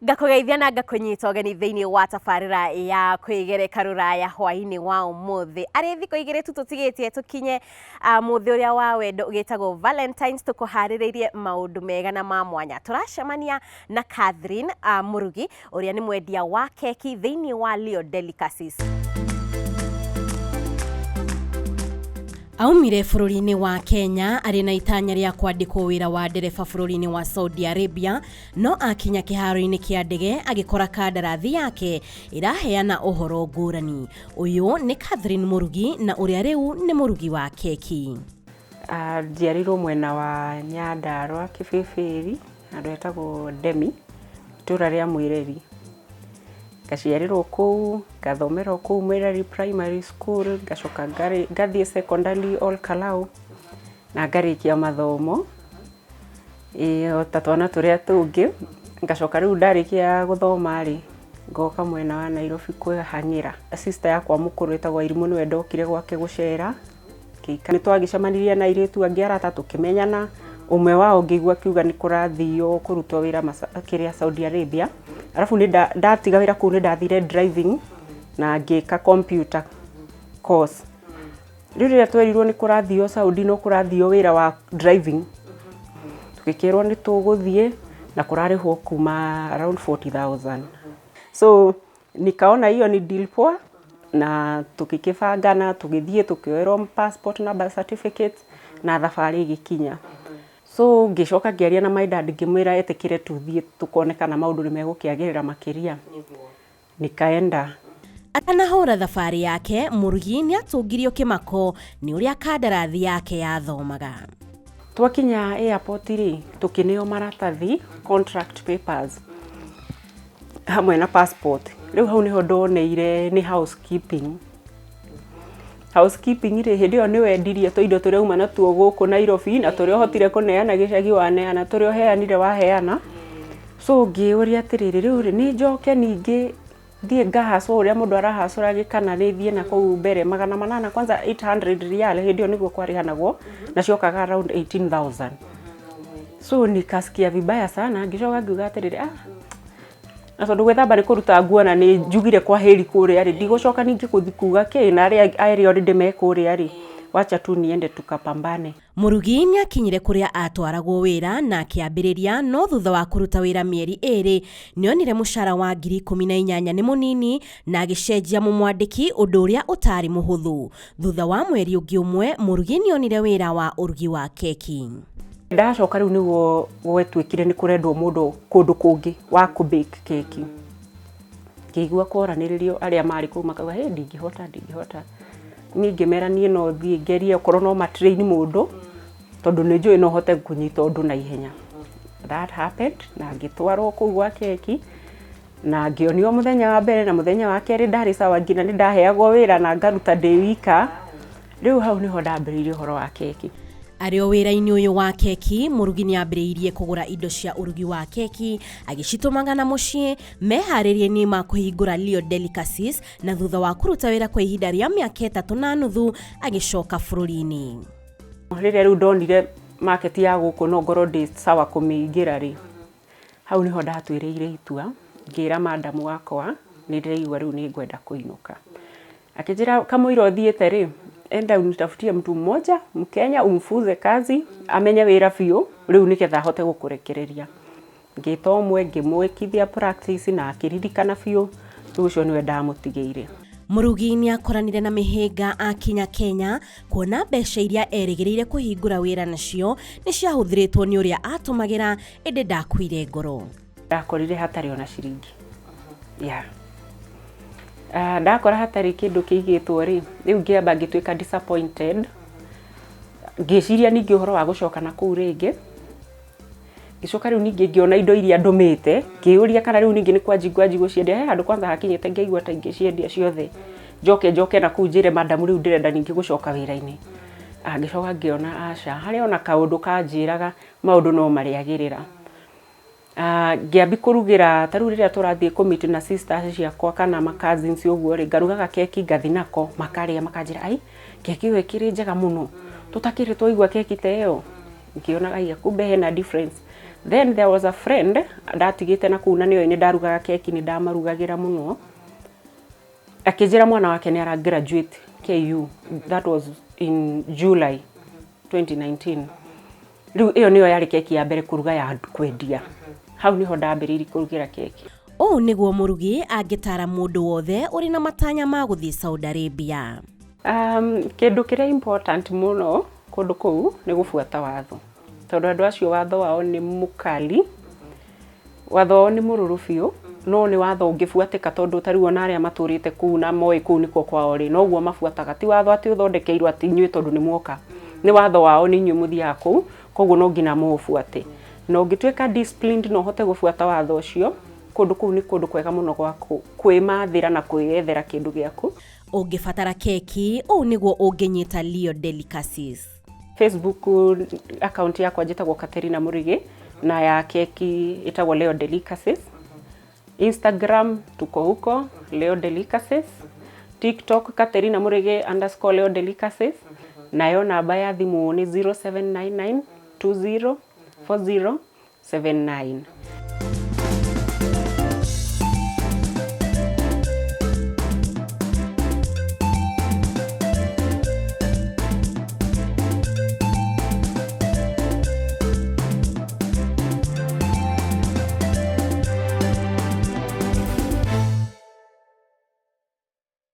Ngakũgeithia na ngakũnyita ũgeni thĩinĩ wa tabarĩra ya kwĩgereka rũraya hwaĩ-inĩ wa ũmũthĩ. Arĩ thikũ igĩrĩ tu tũtigĩtie tũkinye mũthĩ ũrĩa wa wendo ũgĩtagwo Valentines, tũkũharĩrĩirie maũndũ mega na ma mwanya. Tũracemania na Catherine Mũrugi ũrĩa nĩ mwendia wa keki thĩinĩ wa Leo Delicacies. Aumire bũrũri-inĩ wa Kenya arĩ na itanya rĩa kwandĩkwo wĩra wa ndereba bũrũri-inĩ wa Saudi Arabia, no akinya kĩharo-inĩ kĩa ndege agĩkora kandarathi yake ĩraheana ũhoro ngũrani. Ũyũ nĩ Catherine Mũrugi na ũrĩa rĩu nĩ mũrugi wa keki. Njiarĩirwo mwena wa Nyandarũa Kĩbĩbĩri, handũ hetagwo Ndemi, itũra rĩa Mwĩreri. Ngaciarĩrwo kũu, ngathomera o kũu Mwĩreri Primary School, ngacoka ngathiĩ secondary Ol Kalou na ngarĩkia mathomo. Ĩĩ o ta twana tũrĩa tũngĩ, ngacoka rĩu ndarĩkia gũthoma rĩ, ngoka mwena wa Nairobi kwĩhang'ĩra. Sister yakwa mũkũrũ ĩtagwo Irimũ nĩwe ndokire gwake gũcera, nĩ twagĩcemanirie na airĩtu angĩ arata tũkĩmenyana, ũmwe wao ngĩigua akiuga nĩ kũrathio kũrutwo wĩra kĩrĩa Saudi Arabia, arabu nĩ ndatiga wĩra kũu nĩ ndathire driving na ngĩka computer course. Rĩu rĩrĩa twerirwo nĩ kũrathio Saudi no kũrathio wĩra wa driving, tũgĩkĩrwo nĩ tũgũthiĩ na kũrarĩhwo kuma around 40,000. So nikaona hiyo ni deal poa na tũgĩkĩbangana tũgĩthiĩ tũkĩoerwo passport na birth certificate na thabarĩ ĩgĩkinya. So ngĩcoka ngĩaria na my dad ngĩmwĩra etĩkĩre tũthiĩ tũkone kana maũndũ nĩ megũkĩagĩrĩra makĩria. Nikaenda. Atanahũra thabarĩ yake, Mũrugi nĩ atũngirio kĩmako nĩ ũrĩa kandarathi yake yathomaga. Twakinya airport rĩ, tũkĩneo maratathi contract papers hamwe na passport. Rĩu hau nĩho ndoneire nĩ housekeeping. Housekeeping rĩ, hĩndĩ ĩyo nĩ wendirie tũindo tũrĩa uma natuo gũkũ Nairobi na tũrĩa ũhotire kũneana gĩcagi waneana, tũrĩa ũheanire waheana. So ngĩũria atĩrĩrĩ, rĩu rĩ, nĩ njoke ningĩ thiĩ ngahacwo ũrĩa mũndũ arahacũra kana nĩ thiĩ na kũu mbere 800 kwanza 800 rial hĩndĩ ĩyo nĩguo kwarĩhanagwo na ciokaga around 18,000. So nikasikia vibaya sana, ngĩcoka ngiuga atĩrĩrĩ, ah, na tondũ gwĩthamba nĩ kũruta nguo na nĩ njugire kwa heri kũrĩa rĩ, ndigũcoka ningĩ gũthiĩ kuga kĩ na arĩa arĩa already me kũrĩa rĩ, wacha tu niende tukapambane. Mũrugi nĩ akinyire kũrĩa atwaragwo wĩra na akĩambĩrĩria, no thutha wa kũruta wĩra mĩeri ĩrĩ nĩonire mũcara wa 18,000 nĩ mũnini na agĩcenjia mũmwandĩki, ũndũ ũrĩa ũtarĩ mũhũthũ. Thutha wa mweri ũngĩ ũmwe, Mũrugi nĩonire wĩra wa ũrugi wa keki. Ndacoka rĩu nĩguo gwatuĩkire nĩ kũrendwo mũndũ kũndũ kũngĩ wa kũ bake keki. Ngĩigua kwaranĩrĩrio arĩa marĩ kũu makauga, hey, ndingĩhota, ndingĩhota. Niĩ ngĩmera niĩ no thiĩ ngerie okorwo no ma train mũndũ tondũ nĩ njũĩ no hote kũnyita ũndũ na ihenya. That happened na ngĩtwarwo kũu gwa keki na ngĩonio mũthenya wa mbere na mũthenya wa kerĩ ndarĩ sawa, nginya nĩ ndaheagwo wĩra na ngaruta ndĩ wika. Rĩu hau nĩho ndambĩrĩirie ũhoro wa keki. Arĩ o wĩra-inĩ ũyũ wa keki, Mũrugi nĩ ambĩrĩirie kũgũra indo cia ũrugi wa keki agĩcitũmaga na mũciĩ meharĩrie-inĩ ma kũhingũra Leo Delicacies, na thutha wa kũruta wĩra kwa ihinda rĩa mĩaka 3.5 agĩcoka bũrũri-inĩ. Rĩrĩa rĩu ndonire market ya gũkũ no ngorwo ndĩ sawa kũmĩingĩra rĩ, hau nĩho ndatuĩrĩire itua, ngĩra madam wakwa nĩ ndĩraigua rĩu nĩ ngwenda kũinũka. Akĩnjĩra kamũira ũthiĩte rĩ, enda unitafutie mtu mmoja Mkenya umfunze kazi amenye wĩra biũ rĩu nĩgetha ahote gũkũrekereria. Ngĩta ũmwe ngĩmwĩkithia practice na akĩririkana biũ, rĩu ũcio nĩwe ndamũtigĩire. Mũrugi nĩ akoranire na mĩhĩnga akinya Kenya kuona mbeca iria erĩgĩrĩire kũhingũra wĩra nacio nĩ ciahũthĩrĩtwo nĩ ũrĩa atũmagĩra, ĩndĩ ndakuire ngoro. Ndakorire hatarĩ ona ciringi. Yeah. Ndakora hatarĩ kĩndũ kĩigĩtwo rĩ, rĩu ngĩamba ngĩtuĩka disappointed. Ngĩciria ningĩ ũhoro wa gũcoka na kũu rĩngĩ. Ngĩcoka rĩu ningĩ ngĩona indo iria ndũmĩte, ngĩyũria kana rĩu ningĩ nĩ kwanji ngwanji gũciendia. He handũ kwanza hakinyĩte ngĩigua ta ingĩciendia ciothe. Njoke njoke na kũu njĩre madam rĩu ndĩrenda ningĩ gũcoka wĩra-inĩ. Ngĩcoka ngĩona aca, harĩ ona kaũndũ kanjĩraga maũndũ no marĩagĩrĩra. Ngĩambi kũrugĩra, ta rĩu rĩrĩa tũrathiĩ kũ meet na sisters ciakwa kana ma cousins ũguo rĩ, ngarugaga keki ngathi nako, makarĩa makanjĩra, ai, keki ĩyo ĩkĩrĩ njega mũno, tũtakĩrĩ twaigua keki ta ĩyo. Ngĩona aya kumbe hena difference. Then there was a friend ndatigĩte na kũu, na nĩoĩ nĩ ndarugaga keki, nĩ ndamarugagĩra mũno. Akĩnjĩra mwana wake nĩ ara graduate KU. That was in July 2019. Rĩu ĩyo nĩyo yarĩ keki ya mbere kũruga ya kwendia. Hau nĩho ndambĩrĩirie kũrugĩra keki. Ũũ nĩguo mũrugi angĩtara mũndũ wothe ũrĩ na matanya ma gũthiĩ Saudi Arabia. Kĩndũ kĩrĩa important mũno kũndũ kũu nĩ gũbuata watho, tondũ andũ acio watho wao nĩ mũkali, watho wao nĩ mũrũrũ biũ, no nĩ watho ũngĩbuatĩka, tondũ ta rĩu ona arĩa matũrĩte kũu na moĩ kũu nĩkuo kwao rĩ, noguo mabuataga. Ti watho atĩ ũthondekeirwo atĩ inyuĩ tondũ nĩ muoka, nĩ watho wao, nĩ inyuĩ mũthiaga kũu, koguo no nginya mũũbuate. Na ũngĩtuĩka disciplined na ũhote gũbuata watho ũcio, kũndũ kũu nĩ kũndũ kwega mũno gwa kwĩmathĩra na kwĩyethera kĩndũ gĩaku. Ũngĩbatara keki, ũũ nĩguo ũngĩnyita Leo Delicacies. Facebook account yakwa njĩtagwo Katerina Mũrĩgĩ, na ya keki ĩtagwo Leo Delicacies. Instagram tuko huko, Leo Delicacies. TikTok, Katerina Mũrĩgĩ_Leo Delicacies. Nayo namba ya thimũ nĩ 0799 20 40 79.